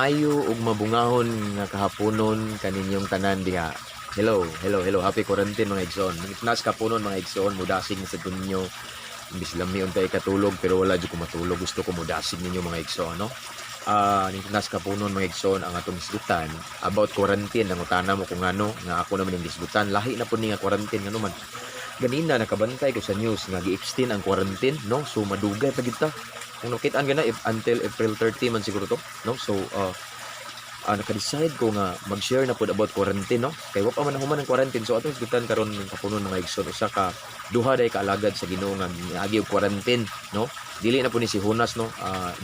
Maayo ug mabungahon nga kahaponon kaninyong tanan diha. Hello, hello, hello. Happy quarantine, mga igsoon. Nas kapunon, mga igsoon, mudasig na sa ninyo. Imbis lami untay katulog, pero wala jud ko matulog. Gusto ko mudasig ninyo, mga igsoon, no? Nas kapunon, mga igsoon, ang atong hisgutan about quarantine. Nangutana mo kung ano nga ako naman yung hisgutan. Lahi na pud ni nga quarantine, ngano man. Ganina nakabantay ko sa news nga gi-extend ang quarantine, no? So madugay pa gid ta. Kung nakitaan gana if until April 30 man siguro to, no? So naka-decide ko nga mag-share na pud about quarantine, no? Kay wa pa man human ang quarantine. So atong hisgutan karon ning kapunon, mga igsoon, usa ka duha day kaalagad sa Ginoo nga niagi og quarantine, no? Dili na po ni si Jonas, no?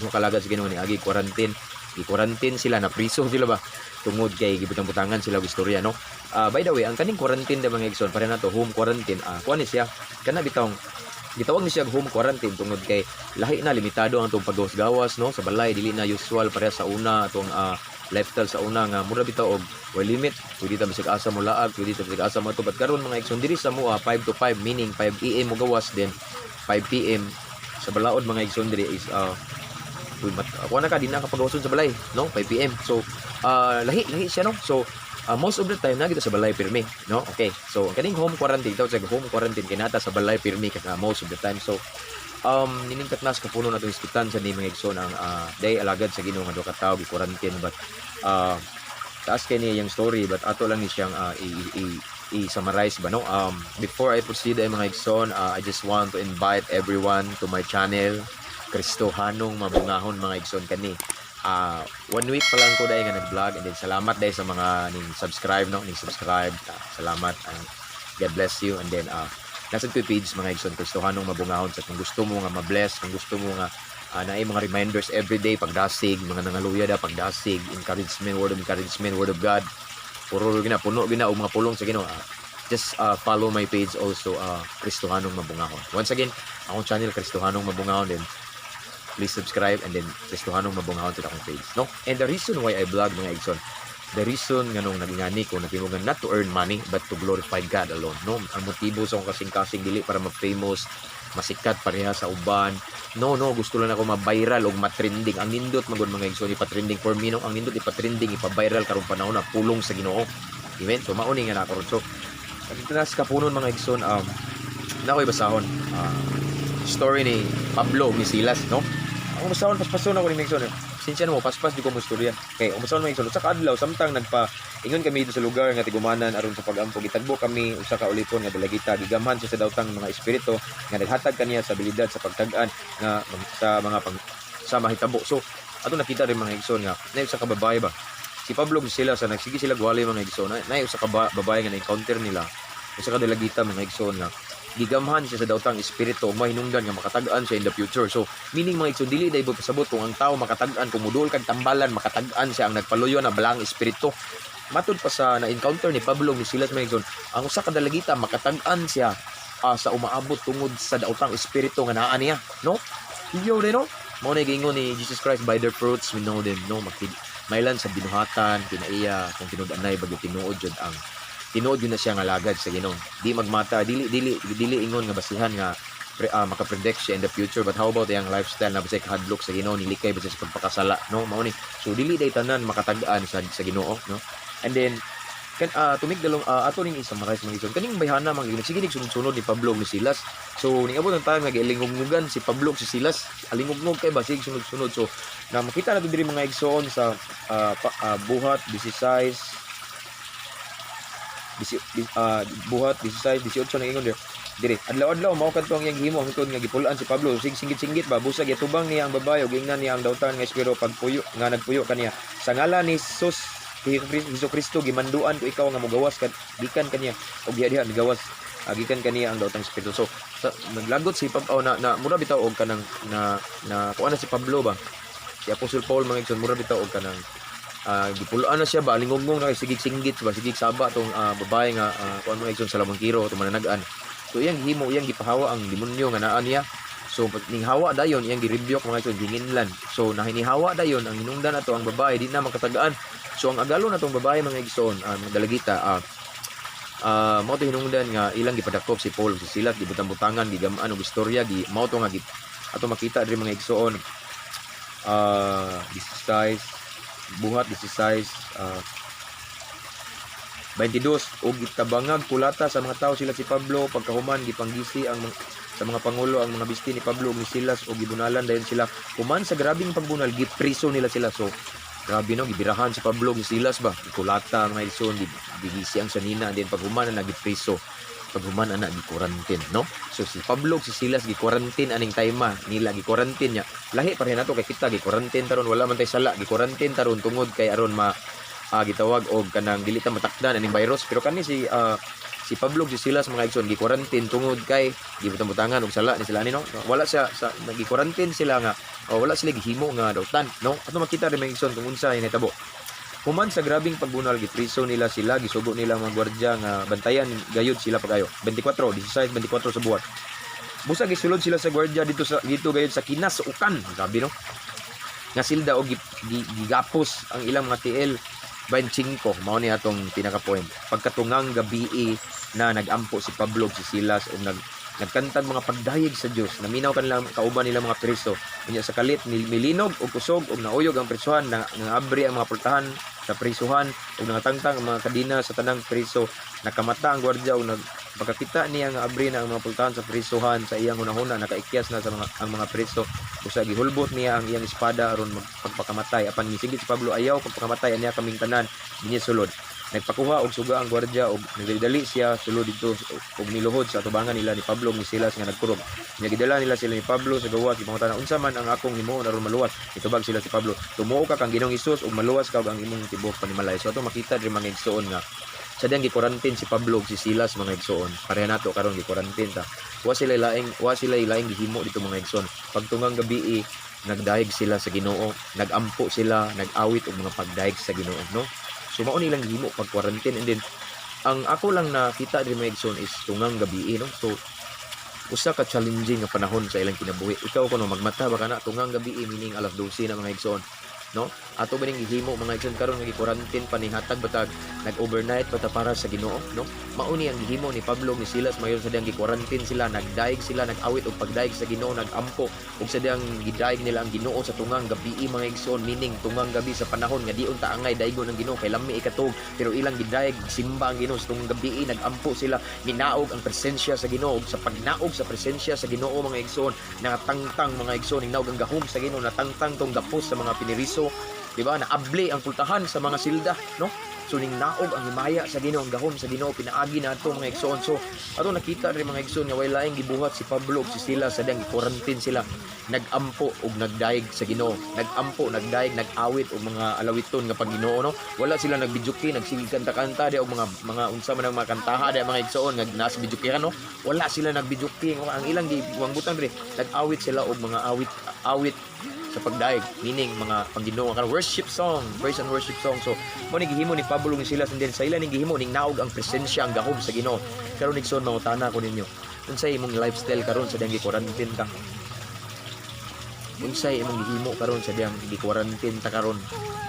Duha kaalagad sa Ginoo niagi quarantine. Gi-quarantine sila, na priso sila ba? Tungod kay gibutang-butangan sila og istorya, no? By the way, ang kaning quarantine da, mga igsoon, para nato home quarantine, kuan ni siya, kana bitawng gitawag ni siya og home quarantine tungod kay lahi na, limitado ang atong paggawas-gawas, no, sa balay. Dili na usual pareha sa una, atong lifestyle sa una nga mura bitaw og way limit, pwede ta bisag asa mo laag, pwede ta bisag asa mo to. But karon, mga igsoon, diri sa mua, 5 to 5, meaning 5 a.m. mo gawas, then 5 p.m. sa balaod, mga igsoon, diri is uy, mat ako na ka di na kapagawason sa balay, no? 5 p.m. So lahi lahi siya, no? So most of the time na kita sa balay pirmi, no? Okay, so ang kaning home quarantine tawag sa home quarantine kay nata sa balay pirmi ka most of the time. So nining katnas kapuno natong hisgutan sa ni, mga igsoon, ang day alagad sa Ginoo nga duha ka tawo gi-quarantine, but taas kay niya yung story, but ato lang ni siyang i-summarize ba, no? Before I proceed ay, mga igsoon, I just want to invite everyone to my channel, Kristohanong Mabungahon, mga igsoon. Kani one week pa lang ko dahil nga nag-vlog, and then salamat dahil sa mga ning subscribe, no, ning subscribe. Salamat and God bless you. And then nasa ko page, mga igsoon, Kristohanong Mabungahon, sa kung gusto mo nga ma-bless, kung gusto mo nga naay mga reminders everyday pagdasig, mga nangaluya da pagdasig, encouragement, word of encouragement, word of God, puro gina puno gina og mga pulong sa Ginoo. Just follow my page also, Kristohanong Mabungahon. Once again, akong channel, Kristohanong Mabungahon, then please subscribe, and then Kristohanong Mabungahon sa akong page, no? And the reason why I vlog, mga igsoon, the reason nga nung nagingani ko naghimo nga not to earn money but to glorify God alone, no? Ang motibo sa akong kasing-kasing, dili para ma-famous, masikat pareha sa uban, no. Gusto lang ako ma-viral og ma-trending. Ang nindot magud, mga igsoon, ipa-trending for me, no? Ang nindot ipa-trending, ipa-viral karong panahon na pulong sa Ginoo. Amen. So mao ni nga na karon. So nas kapunon, mga igsoon, na ako'y basahon story ni Pablo ug ni Silas, no? Ang basahon, paspason ako ni mga igsoon. Sinsya na mo, paspas di ko mo istorya. Kay umasahon, mga igsoon, sa kaadlaw samtang nagpa ingon kami dito sa lugar nga tigumanan aron sa pagampo, gitagbo kami usa ka ulipon nga dalagita. Gigamhan siya sa dawtang mga espiritu nga naghatag kaniya sa abilidad sa pagtag-an nga sa mga pag, sa mahitabo. So ato nakita rin, mga igsoon, nga naay usa ka babae ba. Si Pablo ug sila sa nagsige sila gwali, mga igsoon, naay usa ka babae nga na-encounter nila, usa ka dalagita, mga igsoon, nga gigamhan siya sa dawtang espiritu ug mahinungdan nga makatag-an siya in the future. So meaning, mga igsoon, dili dai pasabot kung ang tao makatag-an, kung mudol kag tambalan, makatag-an siya ang nagpaluyo na balaang espiritu. Matud pa sa na-encounter ni Pablo ug ni Silas, mga igsoon, ang usa ka dalagita makatag-an siya sa umaabot tungod sa daotang espiritu nga naa niya, no? Hiyo din, no? Mao na giingon ni Jesus Christ, "By their fruits we know them," no? Makid mailan sa binuhatan kinaiya kung tinud-anay bagyo tinuod jud, ang tinuod yun na siya nga lagad sa Ginoo. Di magmata, dili dili dili ingon nga basihan nga maka-predict siya in the future, but how about yang lifestyle na bisay kahadlok sa Ginoo, nilikay ba siya sa pagpakasala, no? Mao ni. So dili day tanan makatag-an sa Ginoo, no? And then kan to make the long ato ning i-summarize, mga igsoon, kaning bayhana, mga igsoon, sige sunod-sunod ni Pablo ug ni Silas. So niabot ang time nga gialingugnugan si Pablo ug si Silas. Alingugnog kay ba, sige sunod-sunod. So na makita nato diri, mga igsoon, sa Buhat 16 disi, Buhat 16, 18, nang ingon dire dire, "Adlaw-adlaw mao kadto ang iyang gihimo hangtod nga gipul-an si Pablo. Sig singgit-singgit ba, busag yatubang niya ang babae ug ingnan niya ang dautan nga espiritu pagpuyo nga nagpuyo kaniya, 'Sa ngalan ni Jesus Hesus Kristo, gimanduan ko ikaw nga mogawas kad gikan kaniya.' Og diha diha migawas gikan kaniya ang daotang espiritu." So sa, naglagot si Pablo, oh, na mura bitaw og kanang na na kuan na si Pablo ba, si Apostle Paul, mga igsoon, mura bitaw og kanang gipuloan na siya ba, alingugngong na kay sigig singgit ba, sigig saba tong babae nga kuan, mga igsoon, sa lamangkiro tong mananagan. So iyang gihimo, iyang gipahawa ang demonyo nga naa niya. So pag ning hawa dayon, iyang girebuke, mga igsoon, ginginlan. So nahinihawa dayon ang hinungdan ato ang babae, di na makatagaan. So ang agalo na tong babae, mga igsoon, mga dalagita, mao to hinungdan nga ilang gipadakop si Paul, si Silas, gibutang-butangan, gigam-an og istorya, gi mao to nga gi ato makita diri, mga igsoon, 16. Buhat 16, 22, og gitabangag kulata sa mga tao sila si Pablo. Pagkahuman, gipanggisi ang sa mga pangulo ang mga bisti ni Pablo ug ni Silas ug gibunalan dayon sila. Human sa grabing pagbunal, gipriso nila sila. So grabe, no? Gibirahan si Pablo ug si Silas ba, gikulata, mga igsoon, gigisi ang sanina, and then paghuman na, gipriso. Paghuman ana, gi-quarantine, no? So si Pablo ug si Silas gi-quarantine aning time nila, gi-quarantine niya. Lahi pa rin nato kay kita gi-quarantine taron, wala man tay sala, gi-quarantine taron tungod kay aron ma gitawag og kanang dili ta matakdan aning virus. Pero kani si Pablo ug si Silas, mga igsoon, gi-quarantine tungod kay gibutang-butangan og sala ni sila ani, no? Wala siya sa gi-quarantine sila nga, oh, wala sila gihimo nga dautan, no? Ato makita rin, mga igsoon, kung unsa ay nahitabo. Human sa grabing pagbunal, gipriso nila sila, gisugo nila ang mga gwardiya nga bantayan gayud sila pagayo. 24, 16:24 sa Buhat. Busa gisulod sila sa gwardiya dito gayud sa kinasuokan. Grabe, no? Nga silda og gigapos ang ilang mga tiil. 25, mao ni atong pinaka point. Pagkatungang gabii na, nagampo si Pablo ug si Silas og nagkantag mga pagdayeg sa Dios. Naminaw kanila kauban nila mga preso. Unya sa kalit milinog og kusog og nauyog ang presohan, na nangabri ang mga pultahan sa prisuhan ug nangatangtang ang mga kadena sa tanang preso. Nakamata ang gwardiya ug nag pagkakita niya nga abri na ang mga pultahan sa prisuhan, sa iyang hunahuna nakaikyas na sa mga ang mga preso. Usa gihulbot niya ang iyang espada aron magpagpakamatay, apan misinggit si Pablo, "Ayaw pagpakamatay aniya kaming tanan." Dinhi sulod, nagpakuha og suga ang gwardiya og nagdali siya sulod didto ug niluhod sa atubangan nila ni Pablo ug ni Silas nga nagkurog. Nya gidala nila sila ni Pablo sa gawas. Gipangutana, "Unsa man ang akong himuon aron maluwas?" Nitubag sila si Pablo, "Tumuo ka kang Ginoong Hesus ug maluwas ka ug ang imong tibuok panimalay." So ato makita diri, mga igsoon, nga sa diyang gi-quarantine si Pablo ug si Silas, mga igsoon, pareha nato karon, gi-quarantine ta. Wa sila laing gihimo dito, mga igsoon. Pagtungang gabii, nagdayeg sila sa Ginoo, nagampo sila, nag-awit og mga pagdayeg sa Ginoo, no? So mao nilang gihimo pag quarantine. And then ang ako lang nakita diri, mga igsoon, is tungang gabii, no? So usa ka challenging nga panahon sa ilang kinabuhi. Ikaw kuno, magmata ba kana tungang gabii, meaning alas 12 na, mga igsoon, no? Ato ba ning gihimo, mga igsoon, karon nga gi-quarantine pa ni? Hatag batag nag-overnight pa ta para sa Ginoo, no? Mao ni ang gihimo ni Pablo ni Silas mayon sa diyang gi-quarantine sila, nagdaig sila, nag-awit og pagdaig sa Ginoo, nagampo ug sa diyang gidaig nila ang Ginoo sa tungang gabii, mga igsoon, meaning tungang gabi sa panahon nga diun ta angay daigon ang Ginoo kay lami ikatug, pero ilang gidaig simba ang Ginoo sa tungang gabii. Nagampo sila, minaog ang presensya sa Ginoo. Ug sa pagnaog sa presensya sa Ginoo, mga igsoon, natangtang, mga igsoon, naog ang gahom sa Ginoo, natangtang tong gapos sa mga piniriso, di ba? Naabli ang pultahan sa mga silda, no? So ning naog ang himaya sa Ginoo, ang gahom sa Ginoo pinaagi nato, mga igsoon. So ato nakita rin, mga igsoon, nga way laing gibuhat si Pablo ug si Silas sa diyang quarantine sila. Nagampo ug nagdaig sa Ginoo. Nagampo, nagdaig, nag-awit og mga alawiton nga pag-Ginoo, no? Wala sila nagbidyuki, nagsigig kanta-kanta di og mga unsa man ang mga kantaha di, mga igsoon, nga nasa bidyuki, no? Wala sila nagbidyuki. Ang ilang giwang butang diri, nag-awit sila og mga awit awit sa pagdaig, meaning mga pangginoo kanang worship song, praise and worship song. So mo ni gihimo ni Pablo ni Silas, and then sa ila ning gihimo, ning naog ang presensya, ang gahom sa Ginoo. Karon, igsoon, mangutana ko ninyo, unsay imong lifestyle karon sa diyang gi-quarantine ka? Unsay imong gihimo karon sa diyang gi-quarantine ta karon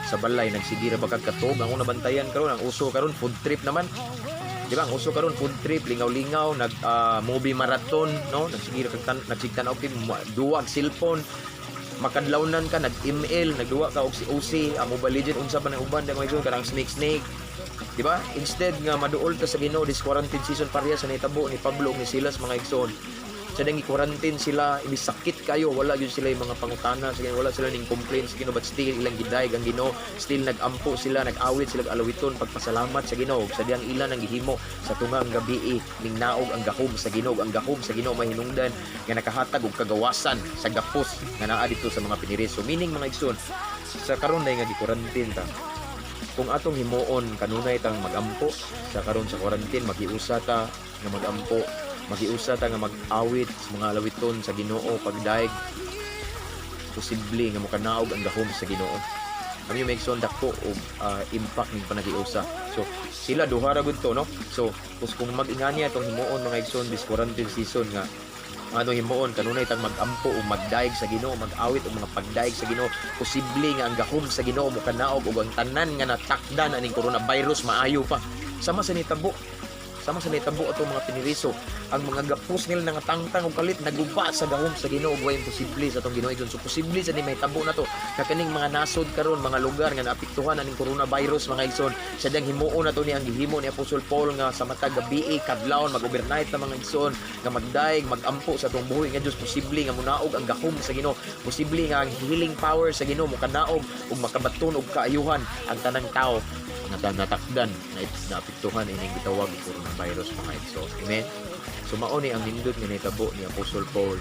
sa balay? Nagsige ra ba kag katog? Ako nabantayan karon, ang uso karon food trip naman, di ba? Ang uso karon food trip, lingaw-lingaw, nag movie marathon, no? Nagsige ra kag nagsigtan-aw kag duwag cellphone, makadlawnan ka, nag-ML, nagduwa ka og si OC, ang Mobile Legend, unsa pa nang uban, di mga igsoon, kanang Snake Snake. Di ba? Instead nga maduol ka sa Ginoo this quarantine season, pareha sa nahitabo ni Pablo ug ni Silas, mga igsoon. Sa dang quarantine sila, imbis sakit kayo, wala gyud sila yung mga pangutana sa Ginoo, wala sila ning complaint sa Ginoo, but still ilang gidayeg ang Ginoo, still nagampo sila, nag-awit sila og alawiton pagpasalamat sa Ginoo. Sa diyang ilan ang gihimo sa tungang gabii, ning naog ang gahom sa Ginoo. Ang gahom sa Ginoo mahinungdan nga nakahatag og kagawasan sa gapos nga naa dito sa mga piniriso. Meaning, mga igsoon, sa karon na nga gi-quarantine ta, kung atong himuon kanunay tang magampo sa karon sa quarantine, magiusa ta nga magampo, magiusa ta nga mag-awit sa mga alawiton sa Ginoo pagdaig, posible nga mokanaog ang gahom sa Ginoo. Kami may igsoon, dako og impact ning panagiusa. So sila duha ra gud to, no? So kus kung mag-ingani atong himuon, mga igsoon, this quarantine season, nga ano himuon kanunay tang magampo o magdaig sa Ginoo, mag-awit og mga pagdaig sa Ginoo, posible nga ang gahom sa Ginoo mokanaog ug ang tanan nga natakdan aning coronavirus maayo pa. Sama sa nitabo Sama sa nahitabo atong mga piniriso, ang mga gapos nila nangatangtang og kalit, naguba sa gahom sa Ginoo. Way imposible sa atong Ginoo. So posible sa ni mahitabo na to kakaning mga nasod karon, mga lugar nga naapektuhan aning coronavirus, mga igsoon, sa diyang himuon na to ni ang gihimo ni Apostol Paul nga sa matag gabi, kadlawon, mag-overnight na, mga igsoon, nga magdaig, magampo sa atong buhi nga Dios. Posible nga munaog ang gahom sa Ginoo. Posible nga ang healing power sa Ginoo mukanaog ug makabaton og kaayuhan ang tanang tao nga natakdan na naapektuhan ining gitawag og coronavirus, mga igsoon. Amen. So mao ni ang nindot nga nahitabo ni Apostol Paul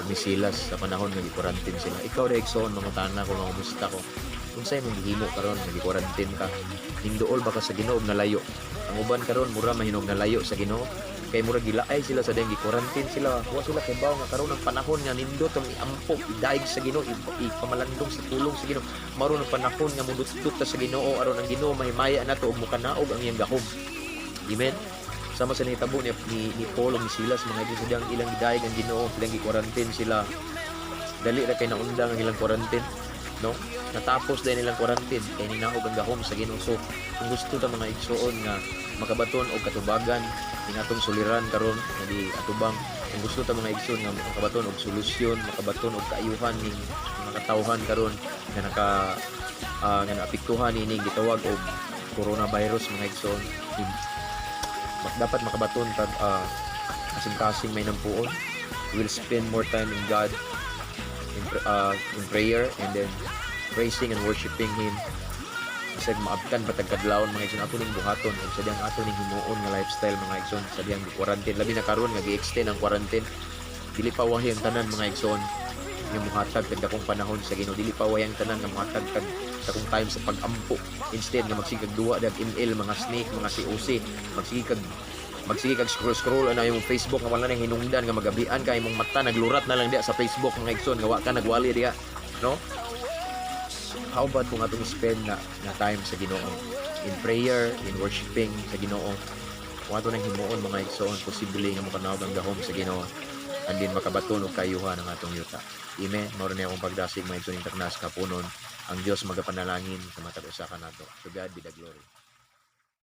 ug ni Silas sa panahon nga gi-quarantine sila. Ikaw ra, igsoon, mangutana ko, mga ko, unsay imong gihimo karon nga gi-quarantine ka? Ninduol ba ka sa Ginoo og nalayo? Ang uban karon mura mahinog nalayo sa Ginoo kay mura gilaay sila sa dayang gi-quarantine sila. Wa sila kibaw nga karon ang panahon nga nindot ang iampo, idaig sa Ginoo, ipamalandong sa tulong sa Ginoo. Maron ang panahon nga mudutdot ta sa Ginoo aron ang Ginoo mahimaya nato ug mukanaog ang iyang gahom. Amen. Sama sa nahitabo ni Paul ug ni Silas, mga igsoon, sa diyang ilang gidaig ang Ginoo, ilang gi-quarantine sila, dali ra kay naundang ang ilang quarantine, no? Natapos din ilang quarantine kay ninaog ang gahom sa Ginoo. So kung gusto ta, mga igsoon, nga makabaton og katubagan ning atong suliran karon nga di atubang, kung gusto ta, mga igsoon, nga makabaton og solusyon, makabaton og kaayuhan ning mga katawhan karon nga naka nga naapektuhan nining gitawag og coronavirus, mga igsoon, dapat makabaton tag kasing-kasing may nampuon. We will spend more time in God, in prayer and then praising and worshiping Him. Bisag maabtan pa tag kadlawon, mga igsoon, ato ning buhaton ug sa diyang ato ning himuon nga lifestyle, mga igsoon, sa diyang quarantine, labi na karon nga gi-extend ang quarantine. Dili pa wahi ang tanan, mga igsoon, nga muhatag tag dakong panahon sa Ginoo. Dili pa wahi ang tanan nga muhatag tag dakong time sa pag-ampo. Instead nga magsige kag duwa dag ML, mga snake, mga COC, magsige kag scroll scroll ana imong Facebook nga wala nang hinungdan, nga magabian ka, imong mata naglurat na lang diya sa Facebook, mga igsoon, nga wa ka nagwali diya, no? How about kung atong spend na time sa Ginoo in prayer, in worshiping sa Ginoo? Kung ato nang himuon, mga igsoon, posible nga mukanaog ang gahom sa Ginoo and then makabaton og kayuhan ang atong yuta. Amen. Mao ni akong pagdasig, mga igsoon, taknas kapunon. Ang Dios magapanalangin sa matag usa kanato. To God be the glory.